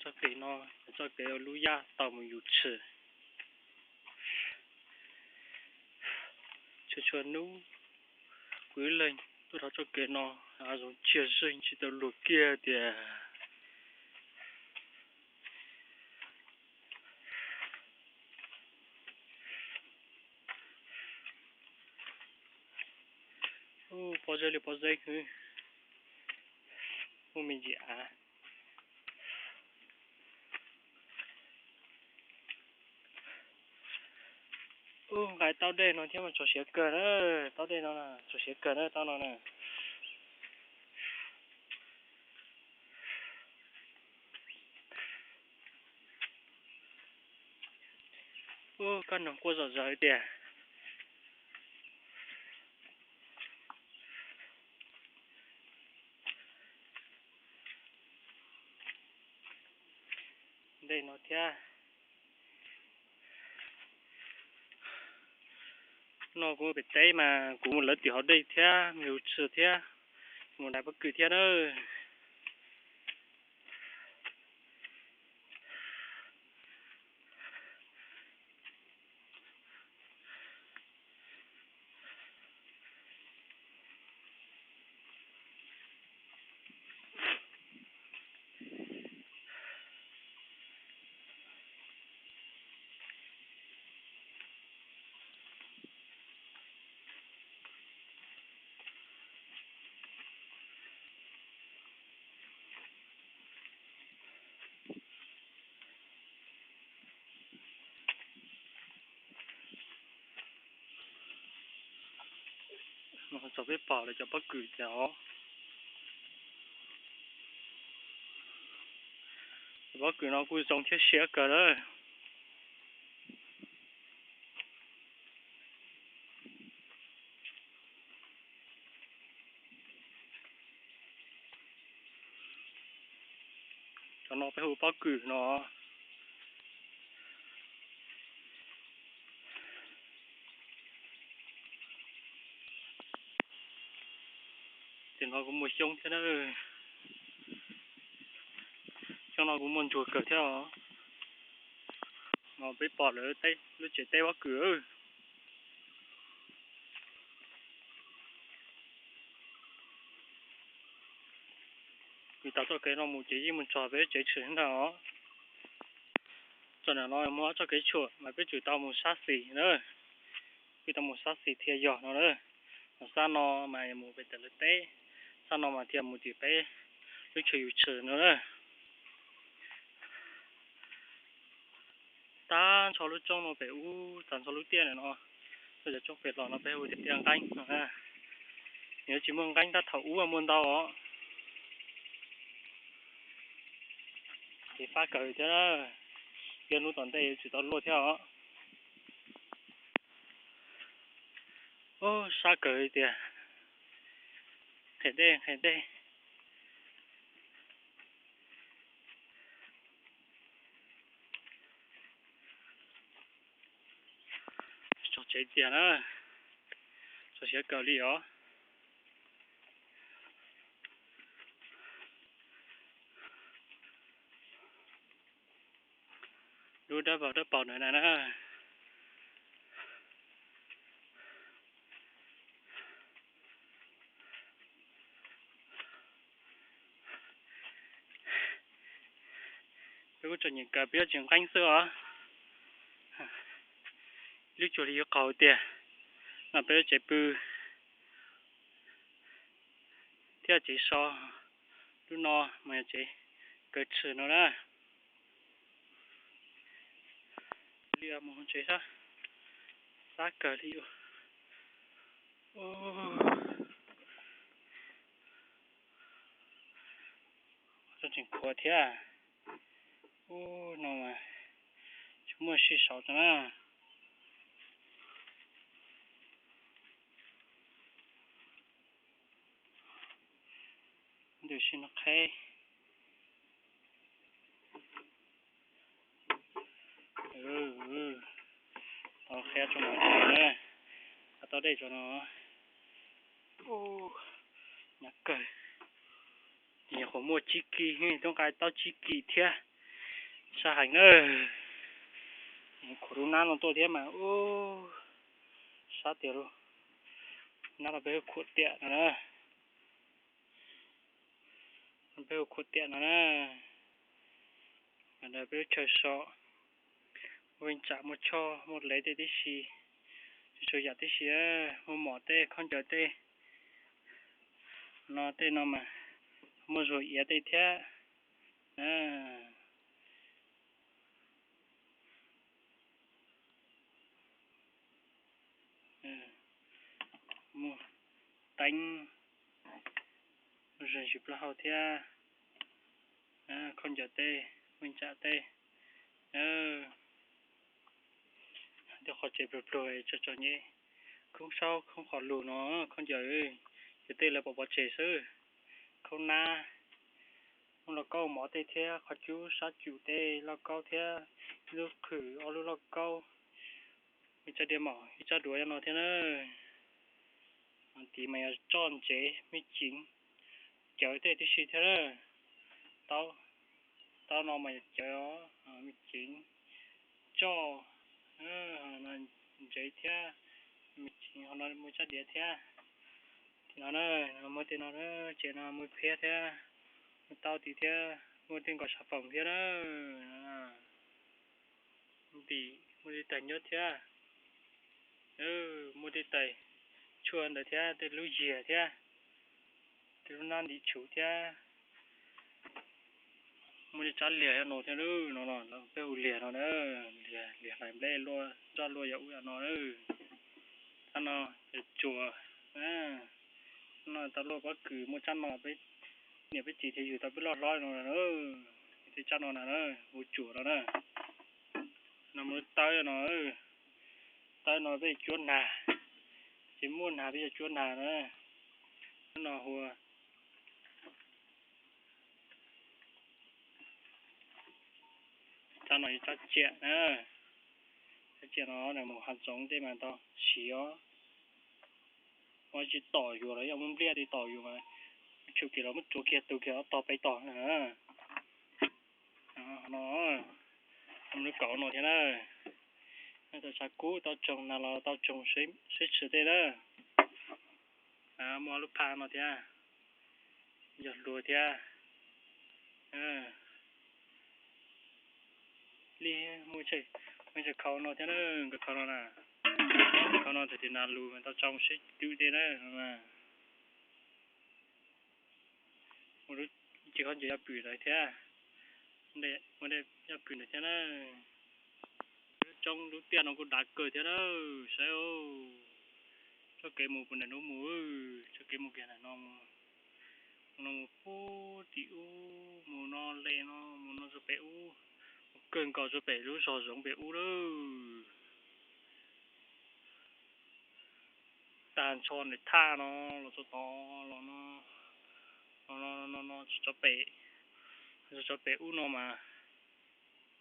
Txoj kev no, txoj kev uas lub yaj tau mus yus tshwm. Tshua tshua hnub kuv ib leeg tuaj dhau txoj kev no, zoo tsiaj zeeg tsis tau luag kiag tias. Ub, pob zeb li pob zeb, muaj me ntsis av. Ub, nqa taub dej no thiab mas txaus siab kawg na. Taub dej no txaus siab kawg na, taub no na. Ub, koj noog quaj zom zaws tiag. Dej no thiab. No kuv pem teb mas kuv mus lawv tim hauv dej thiab, mus yus tshwm thiab, mus dai pob kws thiab na. Txog peb pom lawv cov pob kws tiag os. Cov pob kws no kuj zoo thiab siab kawg lawm. Cov no peb hu pob kws no. Ces no kuv muaj xyoob thiab na. Xyoob no kuv muaj ntsuag kawg thiab os. No peb pom lawv lub tsev teb pob kws. Kwv tau txoj kev no mus ces yeej mus txog peb lub tsev tshwm ntag os. Txoj no muaj ob txoj kev tshuam mas peb tsum tau mus sab xis na. Peb tau mus sab xis thiaj yog no na. Sab no mas yog mus pem lawv teb, sab no mas thiaj mus tim peb lub chaw yus tshwm no na. Tag nrho lub roob no pem ub, tag nrho lub tiaj no, lub cov roob pem los no peb hu tias tiaj nqeeb no na. Nws yuav tsis muaj nqeeb tab thaum ub muaj ntau os. Ces fab kawg thiab, ib hnub tom ntej yuav tsum tau luaj thiab os. Ub, sab kawg tiag. Nqhis dej, nqhis dej. Txog tsev tiag na. Txog siav kawg li os. Lub dawb paug dawb paug ntawd na na. Peb kuj tseem nyiam kawg, peb yuav tsev nqeeb xwb os. Lub cuag li yuav qaug tiag. No peb lub tsev pw thiab tsev so. Lub no mas yog tsev kaw tshwm no na. Li mus tsev sab, sab kawg li. Tseem khuav thiab. Ub, no mas tsis muaj sij saud tso na. Ntws sib no qheb. Tau qheb tso no, qheb tau dej tso no. Hnyav kawg. Nyuam qhuav muaj tsib kis, twb nqa tau tsib kis thiab. Sab heev na. Khuam lub nab no tuaj thiab mas ub, sab tiag lauj. Nab no peb hu khuam tiam no na. Peb hu khuam tiam no na. Peb lub chaw so, muaj tsam muaj choj muaj lev tej tib si, txhua yam tib si, muaj mom tej khaub ncaws tej, no tej no mas muaj zuag iav tej thiab. Muaj teeb, muaj zog ntsis plaub hau thiab, khaub ncaws tej, muaj tsam tej. Tej qhov tsev pluag pluag tso tso nyem, khoob saub khoob qhov lug no, khaub ncaws, yog tej lawv pov pov tseg xwb. Khaub nab, muaj lauj kaub mov tej thiab, qhov cub sab cum tej lauj kaub thiab, ib lub qhwv ob lub lauj kaub, ib tsab diav maum ib tsab duav nyob no thiab na. Tiv mas yog tsoj ntsev me ceev, cawv tej tib si thiab na. Taub, taub no mas yog cawv os, me ceev, tsoj, ntsev thiab, me ceev, ho no muaj tsab diav thiab. Tim no na, muaj tej no, tsev no muaj phiab thiab, muaj taub tid thiab, muaj tej nkaus xav foom thiab na. Ntim muaj tej tais nyob thiab, muaj tej tais tshuaj ntawd thiab, tej lub yias thiab, tej lub nab ntim tshuv thiab. Muaj tej tsab liag no thiab, no peb hu liag no na, liag, liag hlais nplej luaj, ntsaj luaj yog ub yam no na. Tsab no yog tsuas, no tau luaj pob kws, muaj tsab no peb niam peb txiv thiaj yug tau peb loj hlob no na. Tej tsab no na, hu tsuas no na. No muaj lub tawb no, tawb no peb cuab nag, ces muaj nag peb yog cuab nag na. Tsab no hu Tsab no yog tsab ciam na. Tsab ciam no mus hav zoov tej mas tau siv os. Muab tsis tom yus los yog muab npliaj li tom yus mas, tshum kiag los muab tsuav kiag tus kiag tog peb tog na. No, lub kaum no thiab na. Tau tshav kub tau tsoog nag los tau tsoog sib tshwm tej na. Muaj lub phaj no thiab, yog hluas thiab. Li muaj tshav khau no thiab na, nkawd khau no na. Khau no thaum twg nag lus mas tau tsoog sib twm tej na. Muaj lub ces khaub ncaws yaj pwm ntawd thiab, muaj yaj pwm ntawd thiab na. Lub roob lub tiaj no kuj dav kawg thiab na, saib. Txoj kev mus puas nram no mus, txoj kev mus kiag nram no mus. Mus no mus puag tim ub, mus no le no, mus no txog pem ub, mus kawg nkaus txog pem lub zos zoov pem ub lawm. Tag nrho ntawm thaj no los txog tod los no, no, no, no, txog pem, txog pem ub no mas,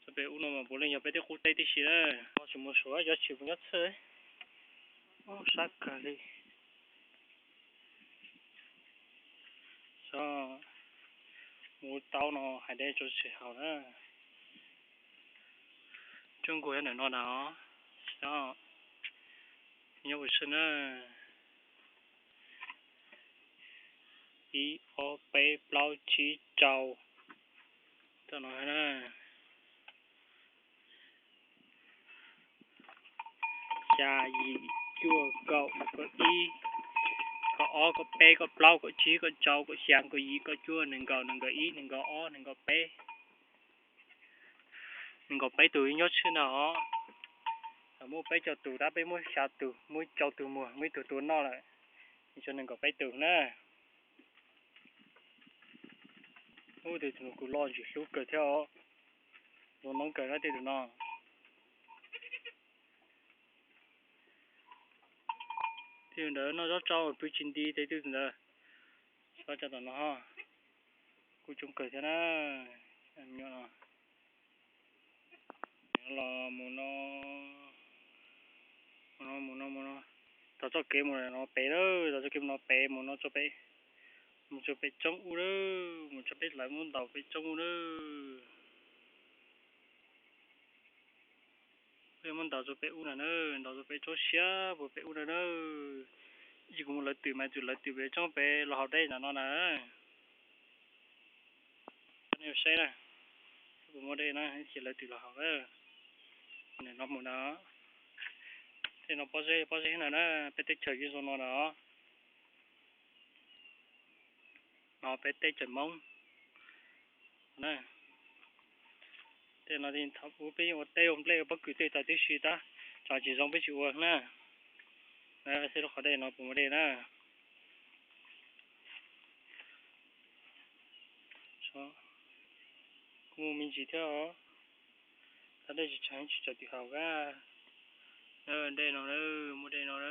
txog pem ub no mas puav leej yog peb tej qub teb tib si na. Tsis mus suav, yog tsis mus nyob txhij, sab kawg li. Mus taub no hais deb tso tsis haum na. Tsob nkuaj nyob ntawm no na, nyob ua si na. Ib, ob, peb, plaub, tsib, rau. Tom no na, xya, yim, cuaj, kaum, kaum ib, kaum ob, kaum peb, kaum plaub, kaum tsib, kaum rau, kaum xya, kaum yim, kaum cuaj, nees nkaum, nees nkaum ib, nees nkaum ob, nees nkaum peb. Nees nkaum peb tus nyob txhij na os. Muaj peb caug tus tab peb muab xya tus, muab rau tus muag, muab ib tug tua noj lawm, ces tshuav nees nkaum peb tus na. Ub, tus no kuj loj ntsis hlub kawg thiab os. Zoo noob kawg na tej tus no. Tej tus ntawd noj zaub tsau pw tsis nti, tej tus ntawd xav cov tom no kuj coob kawg thiab na. Los mus no, mus no, mus no, mus no, tau txoj kev mus no pem lawm, tau txoj kev mus no pem, mus no txog pem, mus txog pem tsoob ub lawm, mus txog peb lawv muab ntaus pem tsoob ub lawm. Muab ntov rau peb ub na na, ntov rau peb tsob siab puag peb ub na na. Ib chim kuv mus lawv twm mas twm lawv twm pem tsob pem los haus dej ntawm no na. Nej saib na, puas muaj dej na, ib chim lawv twm los haus na. Nim no mus na, tej no pob zeb pob zeb na na, peb teb chaws yeej zoo no na. No peb teb chaws Hmoob na. Tej no thaum ub peb yeej ua teb ua nplej ua pob kws tej tas tib si tab tsam tsis zoo peb tsis ua na. Seb lub qhov dej no puas muaj dej na. Kuj muaj me ntsis thiab os. Tab dej tsis tshav tsis tsam twm haus kab. Dej no na, muaj dej no na.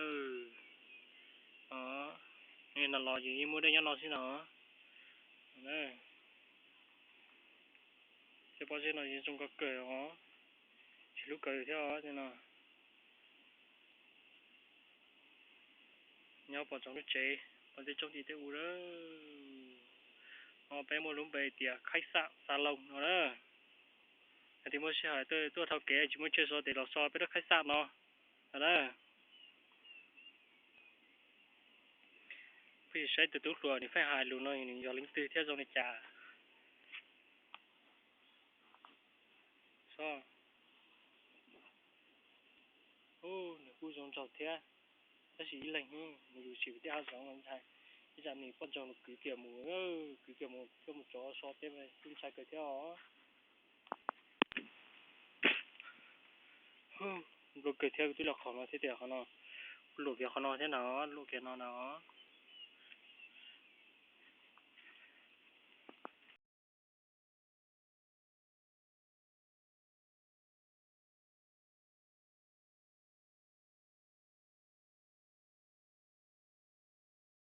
Os, no los ces yeej muaj dej nyob no xwb no. Tej pob zeb no yeej zoo nkauj kawg os. Tsis hlub kawg thiab os tej no. Nyob pom tsoom lub tsev, pom tej tsob tim tej ub lawm. Os, peb muaj lub npe tias khaib xam xa loos no na. Yog tias muaj sij hawm tuaj dhau kev tsis muaj chaw so tes los so peb lub khaib xam no na. Peb sim saib tus tub hluas nws pheej hais lus no nws yog leej twg thiab zoo li cas. Nws kuj zoo nraug thiab, tab sis ib leeg nws yus tsis pom tej hav zoov los ntshai. Ib tsam nws poj ntxoog nws kwv kiag mus, kwv kiag mus coj mus tso so tej kuj ntshai kawg thiab os. Npau kawg thiab kuv twb los qhov no thiab tias qhov no, kuv luam kiag qhov no thiab na, luam kiag no na.